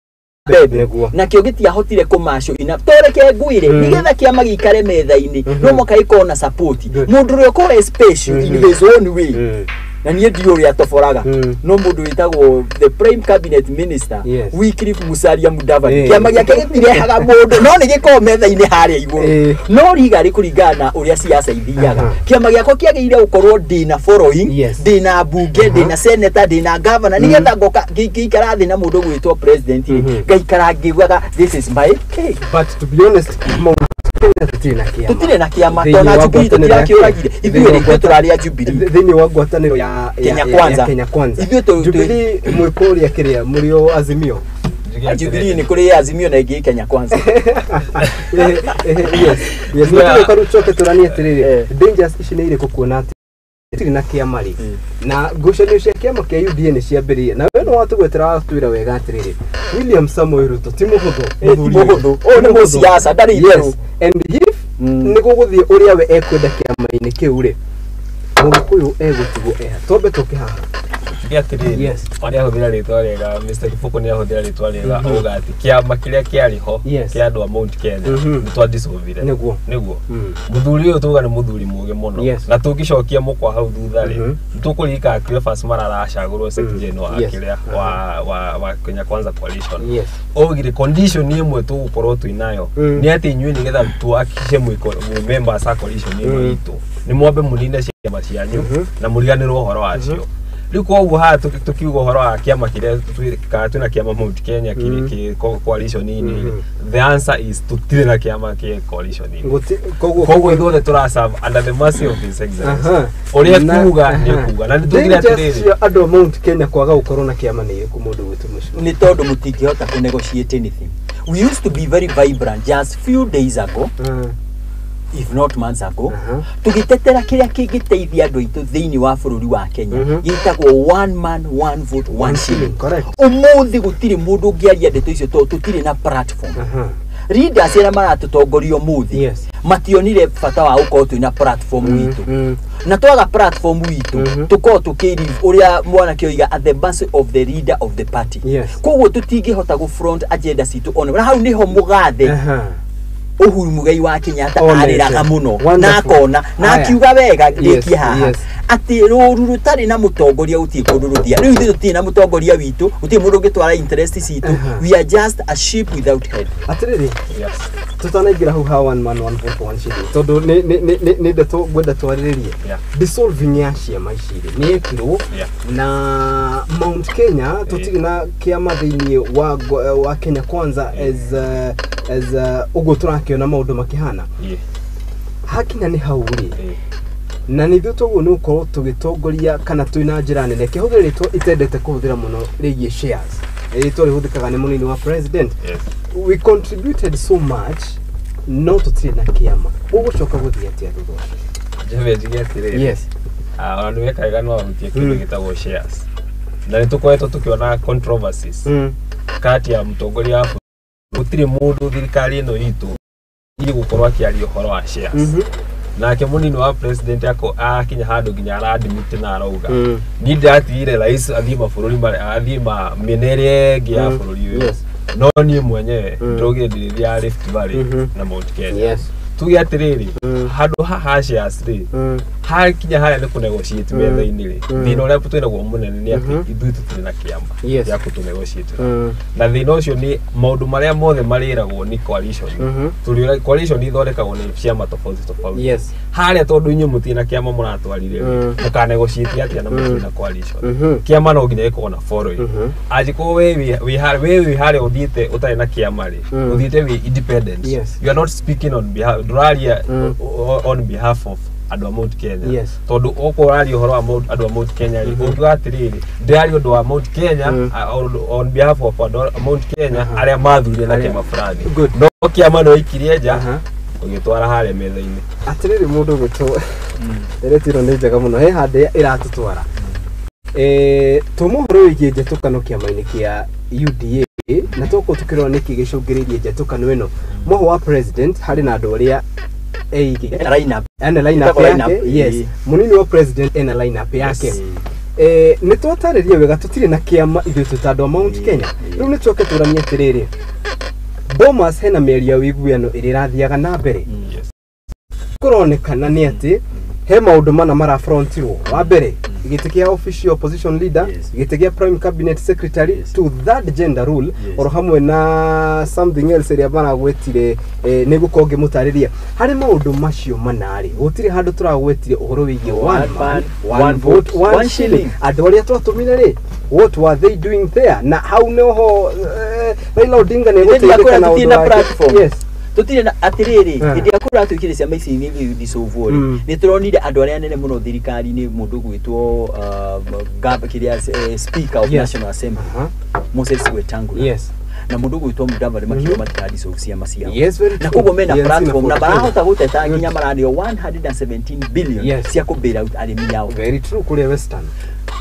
mbembe, Nĩguo. nakĩo gĩtiahotire kũmaco ina toreke ngwĩre, nĩgetha kĩama gĩikare metha-inĩ no mũhaka gĩkorwo na support Good. mũndũ ũrĩa ũkorwo special in his own way, na niĩ ndiũ ũrĩa atoboraga, no mũndũ wĩtagwo the prime cabinet minister, Yes. Wycliffe Musalia Mudavadi, Eh. kĩama gĩake gĩtirehaga mũndũ no nĩ gĩkorwo metha-inĩ harĩa igũrũ, Eh. no riga rĩkũringana na ũrĩa siasa ithiaga. Aha. Kĩama gĩakwa kĩagĩrĩire gũkorwo ndĩna following, Yes. ndĩna mbunge, ndĩna senator, ndĩna governor, nĩgetha ngoka ngĩikara thĩ na mũndũ gwĩtwo president rĩ, ngaikara ngĩugaga this is my cake. But to be honest, Mount Kenya tũtirĩ na kĩama. Tũtirĩ na kĩama, Thĩinĩ tondũ wa na Jubilee ngwatanĩro ya- tũtirakĩũragire ithuĩ thĩinĩ wa rĩ, ithuĩ tũrarĩ a Jubilee. Thĩinĩ wa ngwatanĩro Kenya ya Kwanza. Kenya Kwanza. Ithuĩ Jubilee mwĩ kũrĩa kĩrĩa mũrĩ o Azimio. Njuge atĩrĩrĩ. Jubilee nĩ kũrĩ Azimio na ĩngĩ Kenya Kwanza. Yes. Yes. Yeah. Nĩ tũcoke tũranie atĩrĩrĩ, Eh. dangers ici nĩ irĩkũ kuona atĩ tũtirĩ na kĩama rĩ, na ngucanio cia kĩama kĩa UDA nĩ ciambĩrĩirie, na we nĩ watũgwetera watwĩra wega atĩrĩrĩ, William Samoei Ruto ti mũhũthũ. Ti Mũthuri ũyũ. mũhũthũ. Ũyũ nĩ Ti mũhũthũ. mũsiasa, ndarĩ itherũ. Yes. And if nĩ gũgũthiĩ ũrĩa we ekwenda kĩama-inĩ kĩu rĩ, Mũgĩkũyũ egũtigwo eha. Twambe tũke haha. Njuge atĩrĩrĩ, Yes. nĩ ahũthĩra rĩtwa rĩega, Mr. Kiboko nĩ ahũthĩra rĩtwa rĩega auga atĩ kĩama kĩrĩa kĩarĩ ho Yes. kĩa andũ a Mount Kenya Mhm. nĩ twadissolvire. Nĩguo. Nĩguo. Mũthuri ũyũ tuga nĩ mũthuri mũũgĩ mũno, Yes. na tũngĩcokia mũkwa hau thutha rĩ, Mhm. nĩtũkũririkana Cleophas Malala acagũrwo Secretary General wa Yes. kĩrĩa wa Kenya Kwanza coalition, Yes. augire condition ĩmwe tũgũkorwo twĩ nayo nĩ atĩ inyuĩ nĩgetha tuhakikishe mwĩ members a coalition ĩno itũ, nĩ mwambe mũnine ciama cianyu na mũriganĩrwo ũhoro wacio. Rĩu koguo haha tũkiuga ũhoro wa kĩama kĩrĩa kana twĩna kĩama Mount Kenya kĩrĩ kĩ coalition-inĩ rĩ, the answer is tũtirĩ na kĩama kĩ coalition-inĩ. Koguo Koguo ithuothe tũraserve under the mercy of his excellency. Aha. Ũrĩa kuga Aha. nĩ kuga, na nĩ tugire Dangers atĩrĩrĩ, cia andũ a Mount Kenya kwaga gũkorwo na kĩama nĩ irĩkũ, mũndũ gwĩtwo mũcio? Nĩ tondũ mũtingĩhota kũ negotiate anything. We used to be very vibrant just few days ago, if not months ago, Aha. tũgĩtetera kĩrĩa kĩngĩteithia andũ aitũ thĩinĩ wa bũrũri wa Kenya, gĩtagwo one man one vote one shilling. Correct. Ũmũthĩ gũtirĩ mũndũ ũngĩaria ndeto icio tondũ tũtirĩ na platform. Aha. Leaders arĩa maratũtongoria ũmũthĩ Yes. mationire bata wa gũkorwo twĩna platform witũ, na twaga platform witũ tũkorwo tũkĩri ũrĩa mwanake oiga at the mercy of the leader of the party. Yes. Koguo tũtingĩhota gũ front agenda citũ ona na hau nĩho mũgathe Aha. Uhuru Muigai wa Kenyatta Onete. arĩraga mũno na Wonderful. akona na Aya. akiuga wega Yes, ndĩkie haha, yes. atĩ rũru rũtarĩ na mũtongoria gũtirĩ kũndũ rũthiaga. Rĩu ithuĩ tũtirĩ na mũtongoria witũ, gũtirĩ mũndũ ũngĩtwara interest citũ. Aha. We are just a sheep without head. Atĩrĩrĩ, Yes. tutanaingĩra hau ha one man one vote one shilling, tondũ nĩ ndeto ngwenda twarĩrĩrie. Yeah. Dissolving ya ciama ici rĩ, nĩ yekirwo Yeah. na Mount Kenya tũtirĩ na kĩama thĩinĩ wa Kenya Kwanza as ũguo tũrakĩona maũndũ makĩhana. Yeah. Hakinya nĩ hau rĩ, Yeah. na nĩ ithuĩ toguo nĩ gũkorwo tũgĩtongoria kana twĩ na njĩra nene kĩhũthĩra rĩtwa itendete kũhũthĩra mũno rĩgiĩ shares, rĩtwa rĩhũthĩkaga nĩ mũnini wa president. Yes. We contributed so much no tũtirĩ na kĩama, ũgũcoka gũthiĩ atĩa thutha ũcio? Njambe njuge atĩrĩrĩ, Yes. Ah, ona nĩ weka wega no wahutie kĩndũ gĩtagwo shares, na nĩ tũkoretwo tũkĩona controversies kati ya mũtongoria wa bũrũri. Gũtirĩ mũndũ thirikari ĩno itũ iri gũkorwo akĩaria ũhoro wa shares. Nake mũnini wa president ako akinya handũ nginya aradimiti na arauga, niĩ ndĩratigire rais athiĩ mabũrũri marĩa athiĩ ma mĩena ĩrĩa ĩngĩ ya bũrũri ũyũ, no niĩ mwenyewe ndĩraugire ndĩrĩthiaga Rift Valley na Mount Kenya. Tuge atĩrĩrĩ, handũ haha shares rĩ, hakinya harĩa nĩ kũnegotiate metha-inĩ rĩ, thĩna ũrĩa twĩnaguo mũnene nĩ atĩ ithuĩ tũtirĩ na kĩama gĩa kũtũnegotiate, na thĩna ũcio nĩ maũndũ marĩa mothe marĩragwo nĩ coalition. Tũrĩ coalition ithondekagwo nĩ ciama tofauti tofauti. Harĩa tondũ inyuĩ mũtirĩ na kĩama mũratwarire rĩ, mũkanegotiate atĩa na mũtirĩ na coalition? Kĩama no nginya gĩkorwo na following. Angĩkorwo we wĩ harĩa ũthiĩte ũtarĩ na kĩama rĩ, ũthiĩte wĩ independent, you are not speaking on behalf, ndũraria on behalf of andũ a Mount Kenya, tondũ okorwo ũraria ũhoro wa andũ a Mount Kenya rĩ, ũngiuga atĩrĩrĩ, ndĩraria ũndũ wa Mount Kenya, on behalf of andũ a Mount Kenya arĩa mathurire na Arĩa- kĩama fulani. Good. No kĩama no ikirie nja. Aha. Ũgĩtwara harĩa metha-inĩ. Atĩrĩrĩ mũndũ gwĩtwo ndereti ĩno nĩ njega mũno, he handũ ĩratũtwara. Tũma ũhoro wĩgiĩ njatũkano kĩama-inĩ kĩa UDA, na tũkorwo tũkĩrora nĩkĩ gĩcũngĩrĩirie njatũkano ĩno. Mũhũ wa president harĩ na andũ arĩa eigĩte Line up. Ena line up Ĩtagwo line yake up, yes. Mũnini wa president ena line up yake. Nĩ twatarĩria wega tũtirĩ na kĩama ithuĩ twĩ ta andũ a Mount Kenya. Rĩu nĩ tũcoke tũranie atĩrĩrĩ, Bomas hena mĩario ya ũiguano ĩrĩa ĩrathiaga na mbere. Kũronekana nĩ atĩ he maũndũ mana marafrontirwo. Wa mbere, gĩtĩ kĩa official opposition leader, gĩtĩ gĩa prime cabinet secretary, to third gender rule, oro hamwe na something else ĩrĩa maragwetire. Nĩ gũkorwo ngĩmũtarĩria harĩ maũndũ macio manarĩ, gũtirĩ handũ tũragwetire ũhoro wĩgiĩ one man, one vote, one shilling. Andũ arĩa twatũmire rĩ, what were they doing there? Na hau noho Raila Odinga nĩ Hĩndĩ ĩrĩa egũteithĩka na tũtirĩ ũndũ na wake. platform. Tũtirĩ na atĩrĩrĩ, hĩndĩ ĩrĩa kũratuĩkire ciama ici nĩ dissolve rĩ, nĩ tũronire andũ arĩa anene mũno thirikari-inĩ, mũndũ gwĩtwo kĩrĩa speaker of National Assembly, Moses Wetangula, na mũndũ gwĩtwo Mudavadi makiuga matira-dissolve ciama ciao. Yes, very Na true. koguo mena platform na na marahota gũteta nginya maraneo 117 billion cia kũ bail out arĩmi ao. Very true, kũrĩa Western.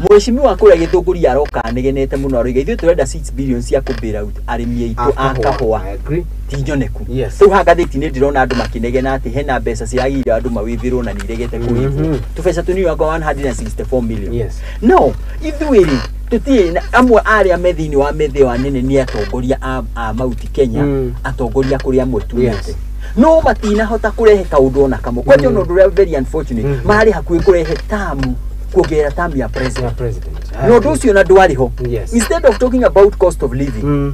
Mheshimiwa kũrĩa Gĩthũngũri aroka anegenete mũno, aroiga ithuĩ tũrenda 6 billion cia kũ bail out arĩmi aitũ a kahũa. I agree. Ti nyoneku. Yes. Rĩu haha ngathĩti-inĩ ndĩrona andũ makĩnegena atĩ hena mbeca ciragĩire andũ mawĩthĩrwo na nĩ iregete kũrĩhwo, tũbeca tũnini anga 164 million. No ithuĩ rĩ, tũtirĩ amwe arĩa me thĩinĩ wa metha ĩyo anene nĩ atongoria a Mount Kenya, atongoria kũrĩa amwe tumĩte, no matinahota kũrehe kaũndũ ona kamwe kwanja. Ona ũndũ ũrĩa very unfortunate, marĩ hakuhĩ kũrehe tamu, kuongerera tamu ya president. Ya president. Na ũndũ ũcio na ndwarĩ ho. Instead of talking about cost of living,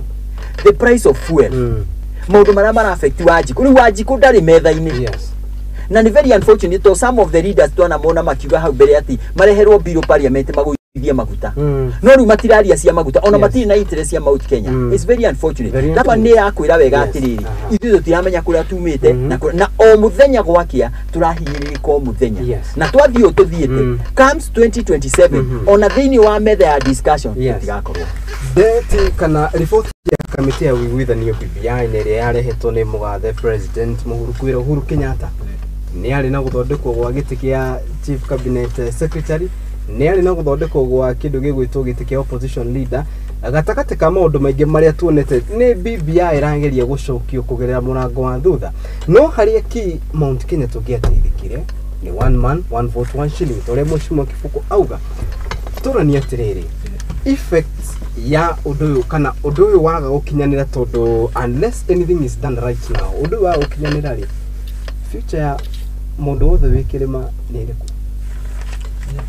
the price of fuel, maũndũ marĩa mara affect Wanjikũ, rĩu Wanjikũ ndarĩ metha-inĩ. Na nĩ very unfortunate to some of the leaders twanamona makiuga hau mbere atĩ mareherwo bill parliament magũithie maguta, no rĩu matiraria cia maguta ona, matirĩ na interest cia Mount Kenya. It's very unfortunate. Very That one unfortunate. nĩ yakwĩra wega atĩrĩrĩ, ithuĩ tũtiramenya kũrĩa tumĩte, na o mũthenya gwakĩa tũrahinyĩrĩrĩka o mũthenya. Na twathiĩ ũũ tũthiĩte, comes 2027, ona thĩinĩ wa metha ya discussion tũtigakorwo. Ndeti kana riboti ya kamĩtĩ ya ũiguithanio BBI na ĩrĩa yarehetwo nĩ mũgathe president Mũhuru kwĩra Uhuru Kenyatta, nĩ yarĩ na gũthondekwo gwa gĩtĩ kĩa chief cabinet secretary, nĩ yarĩ na gũthondekwo gwa kĩndũ gĩgwĩtwo gĩtĩ kĩa opposition leader, gatagatĩ ka maũndũ maingĩ marĩa tuonete nĩ BBI ĩrageria gũcokio kũgerera mũrango wa thutha. No harĩa ki Mount Kenya tũngĩateithĩkire nĩ one man, one vote, one shilling, ta ũrĩa Mheshimiwa Kiboko auga. Tũranie atĩrĩrĩ, effects ya ũndũ ũyũ kana ũndũ ũyũ waga gũkinyanĩra, tondũ unless anything is done right now, ũndũ ũyũ waga gũkinyanĩra rĩ, future ya mũndũ wothe wĩ kĩrĩma nĩ ĩrĩkũ?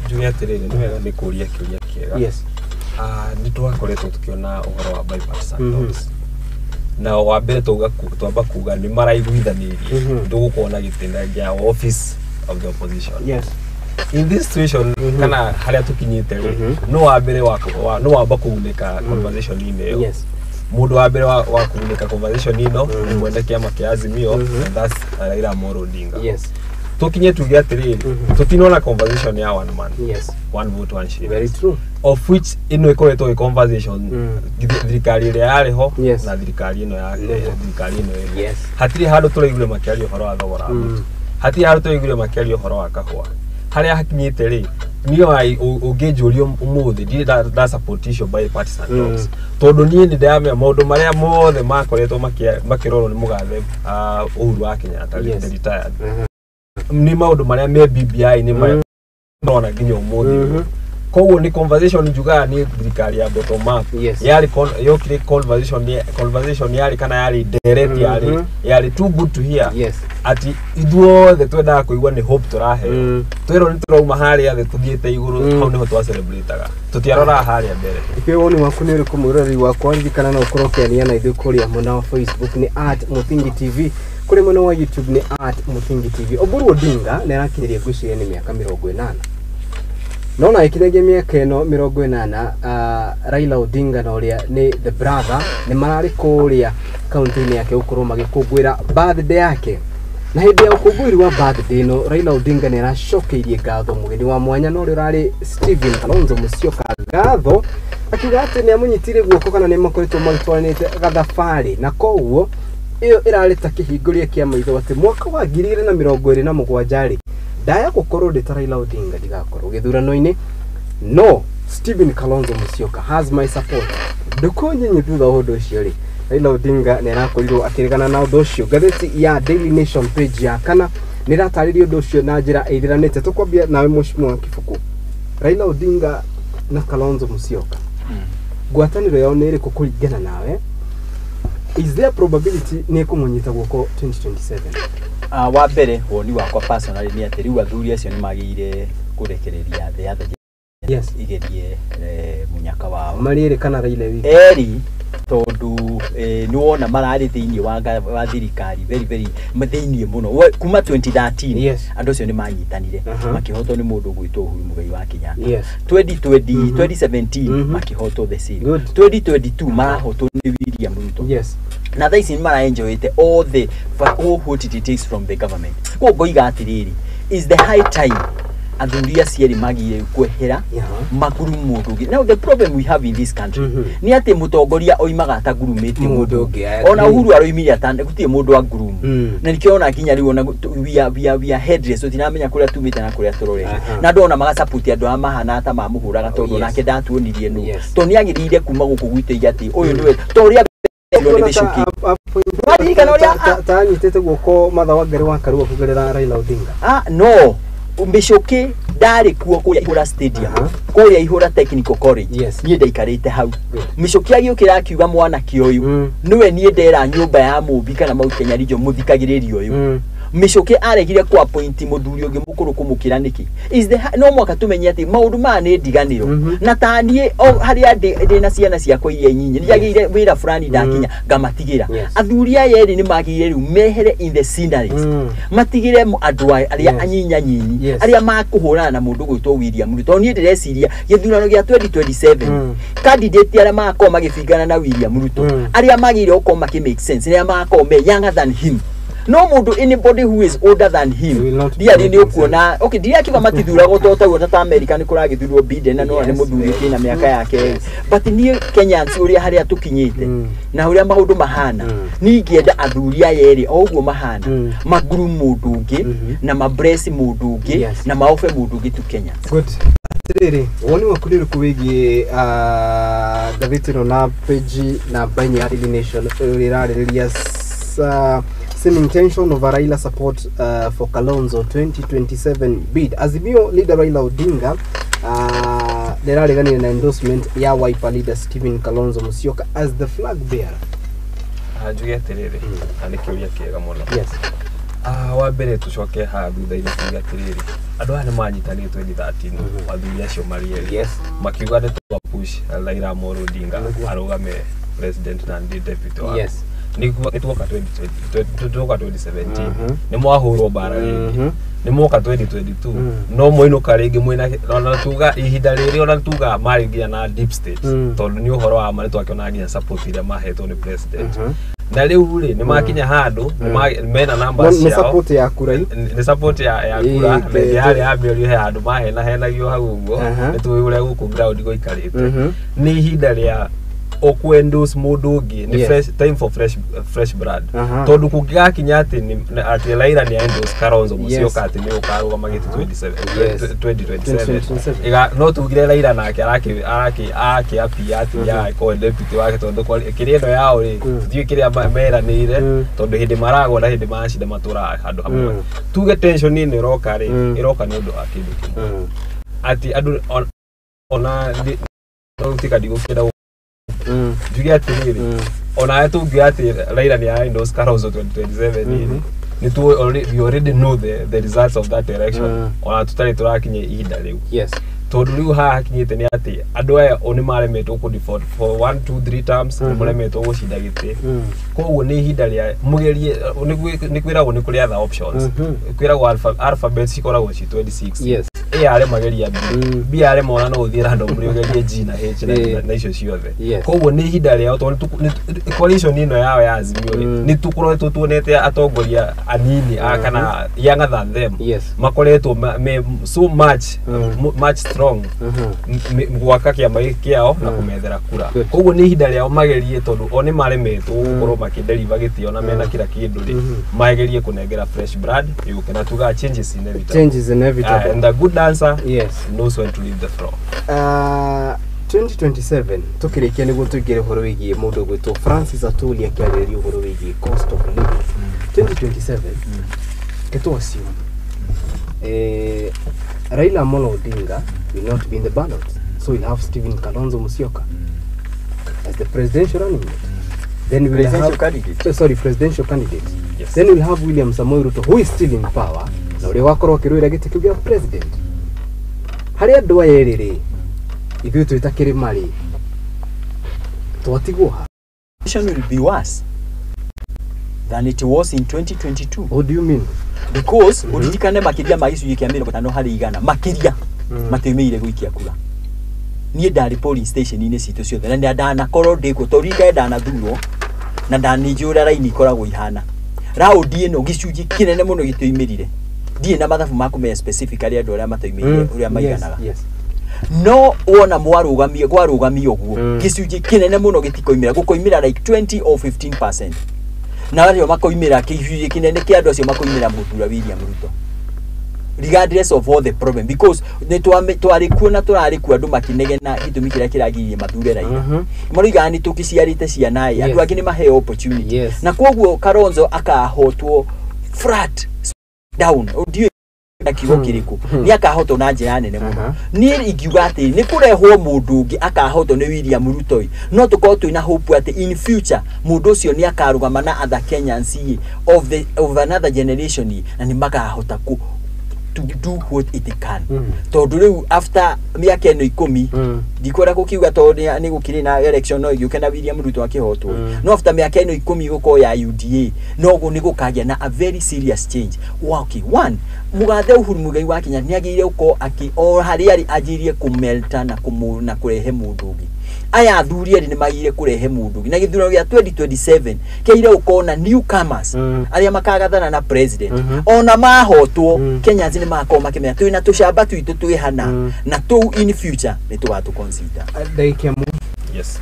Njuge atĩrĩrĩ, nĩ wega nĩ kũria kĩũria kĩega. Nĩ twakoretwo tũkĩona ũhoro wa bipartisan talks, na wa mbere twamba kuga nĩ maraiguithanĩirie ndũgũkorwo na gĩtĩna gĩa office of the opposition. In this situation, kana harĩa tũkinyĩte rĩ, no wa mbere no wamba kũgunĩka conversation-inĩ ĩyo. Mũndũ wa mbere wa kũgunĩka conversation ĩno nĩ mwene kĩama kĩa Azimio, and that's Raila Amolo Odinga. Tũkinye tuge atĩrĩrĩ, tũtinona conversation ya one man, one vote, one shilling, Very true. of which ĩno ĩkoretwo ĩ conversation thirikari ĩrĩa yarĩ ho na thirikari ĩno ya thirikari ĩno ĩho. Hatirĩ handũ tũraiguire makĩaria ũhoro wa thogora wa mũtu, hatirĩ handũ tũraiguire makĩaria ũhoro wa kahũa. Harĩa hakinyĩte rĩ, niĩ ũngĩnjũria ũmũthĩ, ndirĩ nda support icio bipartisan talks, tondũ niĩ nĩ ndĩramenya maũndũ marĩa mothe makoretwo makĩrorwo nĩ mũgathe Uhuru wa Kenyatta, the retired, nĩ maũndũ marĩa me BBI nĩ marĩa marona nginya ũmũthĩ ũyũ. Koguo nĩ conversation njugaga nĩ thirikari ya bottom up. Yarĩ yokire conversation yarĩ kana yarĩ ndereti yarĩ yarĩ too good to hear, ati ithuothe twendaga kũigua nĩ hope tũraheo. Twĩrwo nĩ tũrauma harĩa thĩ tũthiĩte igũrũ, hau nĩho twacelebrataga, tũtiaroraga harĩa mbere. Ikĩũĩ woni waku nĩ ũrĩkũ, mwĩroreri wakwa? Ririkana no ũkorwo ũkĩaria na ithuĩ kũrĩa mwena wa Facebook nĩ @MuthingiTV, kũrĩ mwena wa YouTube nĩ @MuthingiTV. Oburu Odinga nĩ arakinyĩria ngwĩciria nĩ mĩaka 80, no na ĩkinyagia mĩaka ĩno 80, Raila Odinga na ũrĩa nĩ the brother nĩ mararĩ kũrĩa kaunti-inĩ yake gũkorwo magĩkũngũĩra birthday yake. Na hĩndĩ ya ũkũngũĩri wa birthday ĩno, Raila Odinga nĩ aracokeirie ngatho mũgeni wa mwanya na ũrĩa ũrarĩ Stephen Kalonzo Musyoka ngatho, akiuga atĩ nĩ amũnyitire guoko kana nĩ makoretwo magĩtwaranĩte gathabarĩ, na koguo Ĩyo ĩrarĩ ta kĩhingũria kĩa maitho atĩ mwaka wa 2027 rĩ, ndaya gũkorwo ndĩ ta Raila Odinga, ndigakorwo gĩthurano-inĩ, no Stephen Kalonzo Musyoka has my support. Ndukũ nyinyi thutha wa ũndũ ũcio rĩ, Raila Odinga nĩ arakorirwo akĩregana na ũndũ ũcio. Ngathĩti ya Daily Nation page ya kana nĩ ĩratarĩria ũndũ ũcio na njĩra ĩithĩranĩte. Tũkwambia nawe Mheshimiwa Kibuku, Raila Odinga na Kalonzo Musyoka, ngwatanĩro yao nĩ ĩrĩkũ kũringana nawe? Is there probability nĩ ĩkũmũnyita guoko 2027? Wa mbere woni wakwa personally nĩ atĩ rĩu athuri acio nĩ magĩrĩire kũrekereria the other igerie munyaka wao marĩ erĩ kana Raila wiki eri, tondu nĩ wona mararĩ thĩinĩ wa thirikari very very thĩinĩ mũno kuma 2013. Andũ acio nĩ manyitanire, makĩhotwo nĩ mũndũ ũgwĩtwo Uhuru Muigai wa Kenyatta. 2020, 2017 makĩhotwo the same. 2022 marahotwo nĩ William Ruto. Na thaa ici nĩ maraenjoyete all the all what it takes from the government. Koguo ngoiga atĩrĩrĩ, is the high time athuri acio erĩ magire kwehera maguru mũndũ ũngĩ. Now the problem we have in this country nĩ atĩ mũtongoria oimaga atagurumĩte mũndũ ũngĩ. Ona Uhuru aroimire gũtirĩ mũndũ angurumu, na nĩkĩo ona nginya rĩu ona we are headless, tũtiramenya kũrĩa tumĩte na kũrĩa tũrorete, na andũ ona magasupport andũ arĩa mahana ta mamũhũraga, tondũ nake ndatuonirie nũ, tondũ nĩ agĩrĩire kuma gũkũ gwitũ iga atĩ ũyũ nĩwe, to ũrĩa nĩ Michuki. Waririkana ũrĩa ta anyitĩte guoko Martha Wangari wa Karua kũgerera Raila Odinga? Ah, no Michuki ndarĩ kuo kũrĩa Ihũra Stadium, kũrĩa Ihũra Technical College. Niĩ ndaikarĩte hau. Michuki agĩũkĩra akiuga mwanake ũyũ nĩwe niĩ ndera nyũmba ya Mũmbi kana Mount Kenya Region, mũthikagĩrĩria ũyũ. Michuki aregire ku appoint mũthuri ũngĩ mũkũrũ kũmũkĩra nĩkĩ? Is the no mwaka tũmenye atĩ maũndũ maya nĩ ndiganĩro, na ta niĩ o harĩa ndĩ na ciana ciakwa iria nyinyi, nĩnjagĩrĩire wĩra fulani, ndakinya ngamatigĩra. Athuri aya erĩ nĩ magĩrĩire rĩu mehere in the sceneries, matigĩre andũ arĩa anyinya nyinyi arĩa makũhũrana na mũndũ gwĩtwo William Ruto, tondũ niĩ ndĩreciria gĩthurano gĩa 2027 candidate arĩa magakorwo magĩbingana na William Ruto, arĩa magĩrĩire gũkorwo makĩ make sense, arĩa magakorwo me younger than him, no mũndũ anybody who is older than him ndiarĩ nĩ ũkuona. Okay, ndirakiuga matithuragwo to taguo ta America nĩ kũragĩthurwo Biden na no nĩ mũthuri ũkĩ na mĩaka yake, but niĩ Kenyans, ũrĩa harĩa tũkinyĩte na ũrĩa maũndũ mahana, niĩ ingĩenda athuri aya erĩ o ũguo mahana maguru mũndũ ũngĩ na mabless mũndũ ũngĩ na maobe mũndũ ũngĩ tu Kenyans. Good. Atĩrĩrĩ, woni waku nĩ ũrĩkũ wĩgiĩ ngathĩti ĩno na page namba 4 ya Daily Nation ĩrĩa ĩrarĩrĩria same intention of Raila support for Kalonzo 2027 bid? Azimio leader Raila Odinga nĩrareganire na endorsement ya Wiper leader Stephen Kalonzo Musyoka as the flag bearer. Njuge atĩrĩrĩ, na nĩ kĩũria kĩega mũno. Wa mbere tũcoke haha thutha-inĩ tuge atĩrĩrĩ, andũ aya nĩ manyitanire 2013, athuri acio marĩ erĩ, makiuga nĩ twa push Raila Amolo Odinga arũgame president na ndĩ deputy wake. Nĩ tuoka 2020, tuoka 2017, nĩ mwahũrwo mbara rĩngĩ, nĩ mwoka 2022, no mwainũka rĩngĩ mwĩna ona tuga ihinda rĩrĩ, ona tuga marĩ nginya na deep state, tondũ nĩ ũhoro wa ma nĩ twakĩona nginya support ĩrĩa mahetwo nĩ president, na rĩu rĩ nĩ makinya handũ mena numbers nĩ ciao. Support ya kura. Nĩ support ya kura, na ĩngĩ harĩa ya mĩario he handũ mahenahenagio hau ũguo. Nĩ tũĩ ũrĩa gũkũ ground gũikarĩte. Nĩ ihinda rĩa ũkũ-endorse mũndũ ũngĩ, nĩ fresh time for fresh blood, tondũ kũngĩgakinya atĩ atĩ Raila nĩ endorse Kalonzo Musyoka atĩ nĩ ũkarũgama gĩtĩ 27 2027, no tugire Raila nake arakĩ apia atĩ nĩ agakorwo deputy wake, tondũ kĩrĩa ĩno yao rĩ, tũtiũĩ kĩrĩa meranĩire, tondũ hĩndĩ maragwa na hĩndĩ maracinda matũraga handũ hamwe. Tuge tension ĩno ĩroka rĩ, ĩroka nĩ ũndũ wa kĩndũ kĩmwe, atĩ andũ ona no tika ndigũkĩenda njuge atĩrĩrĩ, onawe tũngiuga atĩ Raila nĩ ara-endorse Kalonzo 2027 rĩ, nĩ tu we already know the results of that election, ona tũtarĩ tũrakinya ihinda rĩu, tondũ rĩu haha hakinyĩte nĩ atĩ andũ aya o nĩ maremetwo kũ default for 1 2 3 terms, nĩ maremetwo gũcinda gĩtĩ. Koguo nĩ ihinda rĩa mũgerie, nĩ kwĩragwo nĩ kũrĩ other options, kwĩragwo alphabet cikoragwo ci 26. A yarema geria B, B yarema ona no ũthiĩ random ũgerie G na H na icio ciothe. Koguo nĩ ihinda rĩao tondũ coalition ĩno yao ya Azimio rĩ, nĩ tũkoretwo tuonete atongoria anini kana younger than them makoretwo so much much strong gwaka kĩama gĩkĩ kĩao na kũmethera kura. Koguo nĩ ihinda rĩao magerie tondũ o nĩ maremetwo gũkorwo makĩdeliver gĩtĩo na mena kila kĩndũ rĩ, magerie kũnengera fresh blood yũke na tuga change is inevitable. Change is inevitable. And a good dancer knows when to leave the floor. 2027 tukirikia niguo tuingire uhoro wigie mundu gwitwo Francis Atwoli akiarĩrĩria uhoro wigie cost of living. 2027 ketu assume Raila Amolo Odinga will not be in the ballot, so we'll have Stephen Kalonzo Musyoka as the presidential running mate. Then we'll presidential have candidate. Sorry, presidential candidate. Yes. Then we'll have William Samoei Ruto, who is still in power. Na uria wakorwo akirwira gĩtĩ kĩu gĩa president. Harĩ andũ aya erĩ rĩ, ithuĩ twĩ kĩrĩma rĩ, twatigwo ha? Will be worse than it was in 2022. What do you mean? Because uririkane makĩria ma gĩcunjĩ kĩa 50 harĩ igana makĩria matiumĩire gũikia kura. Niĩ ndarĩ polling station-inĩ citũ ciothe na ndanakorwo ndĩkuo tondũ ririkane ndanathurwo na ndanĩnjũĩ ũrĩa raini ikoragwo ihana. Raundi ĩno gĩcunjĩ kĩnene mũno gĩtioimĩrire. Ndirĩ na mathabu ma kũmenya specifically andũ arĩa matoimĩrire ũrĩa maiganaga. No wona mwarũgamie kwarũgamio ũguo gĩcunjĩ kĩnene mũno gĩtikoimĩra, gũkoimĩra like 20 or 15%. Na arĩa makoimĩra gĩcunjĩ kĩnene kĩa andũ acio makoimĩra mũthura William Ruto. Regardless of all the problem, because nĩ twarĩ kuo na tũrarĩ kuo andũ makĩnegena gĩtũmi kĩrĩa kĩragiririe mathure Raila. Maroigaga nĩ tũkĩciarĩte ciana ĩ, andũ angĩ nĩ maheo opportunity. Na koguo Kalonzo akahotwo flat down, ndiũĩ na kiugo kĩrĩkũ, nĩ akahotwo na njĩra nene mũno. Niĩ ingiuga atĩ nĩ kũrehwo mũndũ ũngĩ akahotwo nĩ William Ruto, no tũkorwo twĩna hope atĩ in future mũndũ ũcio nĩ akarũgama na other Kenyans of another generation na nĩ makahota ku to do what it can. Tondũ rĩu after mĩaka ĩno 10 ndikwenda gũkiuga tondũ nĩ gũkĩrĩ na election no ĩgĩũke na William Ruto akĩhotwo, no after mĩaka ĩno 10 gũkorwo ya UDA no nĩ gũkagĩa na a very serious change. Okay, one, mũgathe Uhuru Muigai wa Kenyatta nĩ agĩrĩire gũkorwo o harĩa arĩ anjĩrĩrie kũmelta na kũrehe mũndũ ũngĩ. Aya athuri erĩ nĩ magĩrĩire kũrehe mũndũ ũngĩ na gĩthurano gĩa 2027 kĩagĩrĩire gũkorwo na newcomers arĩa makagathana na president. Ona mahotwo Kenyans nĩ magakorwo makĩmenya twĩna tũcamba twitũ twĩ hana na tũu in future nĩ tũgatũ consider. Yes.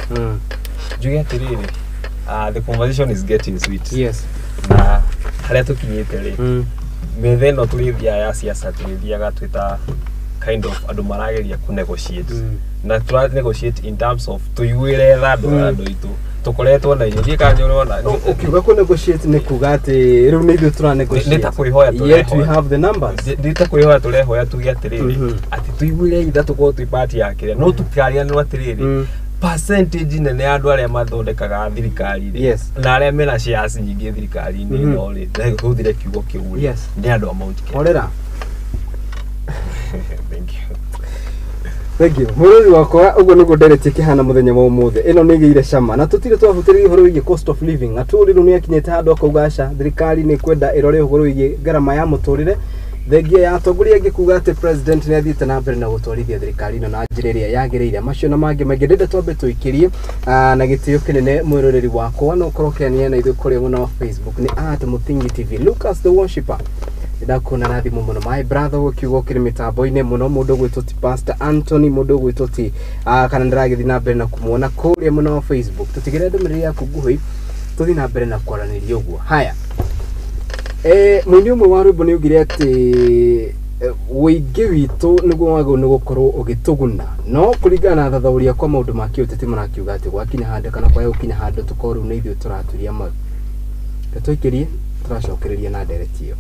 Njuge atĩrĩrĩ, the conversation is getting sweet. Yes. Na harĩa tũkinyĩte rĩ, metha ĩno tũrĩthiaga ya siasa tũrĩthiaga twĩta kind of andũ marageria ku negotiate na tũra negotiate in terms of tũiguĩre tha andũ andũ aitũ tũkoretwo na inyuĩ ndiĩ kana nĩũrona ukiuga ku negotiate nĩ kuga atĩ rĩu nĩ ithuĩ tũra negotiate nĩ ta kwĩhoya tũrehoya, yet we have the numbers, nĩ ta kwĩhoya tũrehoya tuge atĩrĩrĩ atĩ tũiguĩre itha tũkorwo twĩ party ya kĩrĩa no tũkarianĩrwo atĩrĩrĩ percentage nene ya andũ arĩa mathondekaga thirikari rĩ na arĩa mena shares nyingĩ thirikari-inĩ ĩno rĩ, hũthĩre kiugo kĩu rĩ, nĩ andũ a Mount Kenya. Horera. Thank you. Thank you. Mũrori wakwa ũguo nĩguo nderetie kĩhana mũthenya wa ũmũthĩ. Ĩno nĩ ĩgĩire cama na tũtirĩ twahutĩrĩria ũhoro wĩgiĩ cost of living. Atwoli rĩu nĩakinyĩte handũ akauga aca thirikari nĩ kwenda ĩrore ũhoro wĩgiĩ ngarama ya mũtũrĩre. Thengia ya atongoria angĩ kuga atĩ president nĩ athiĩte na mbere na gũtwarithia thirikari ĩno na njĩra ĩrĩa yagĩrĩire. Macio na mangĩ maingĩ ndĩrenda twambe tũikĩrie na gĩtĩo kĩnene mwĩroreri wakwa no ũkorwo ũkĩaria na ithuĩ kũrĩa mwena wa Facebook nĩ @Mũthingi TV. Lucas the Worshipper ndakuona na thimũ mũno my brother ũkiuga ũkĩrĩ mĩtambo-inĩ mũno mũndũ ũgwĩtwo ti Pastor Anthony mũndũ ũgwĩtwo ti kana ndĩragĩthiĩ na mbere na kũmuona kũrĩa mwena wa Facebook. Tũtigĩre ndũmĩrĩri yaku nguhĩ tũthiĩ na mbere na kwaranĩria ũguo. Haya, mũini ũmwe wa rwĩmbo nĩ augire atĩ ũingĩ witũ nĩguo wagĩrĩirwo nĩ gũkorwo ũgĩtũguna, no kũringana na thathaũri akwa maũndũ ma kĩũteti marakiuga atĩ gwakinya handũ kana kwaga gũkinya handũ tũkorwo rĩu nĩ ithuĩ tũraturia maru. Tũikĩrie tũracokereria na ndereti ĩyo.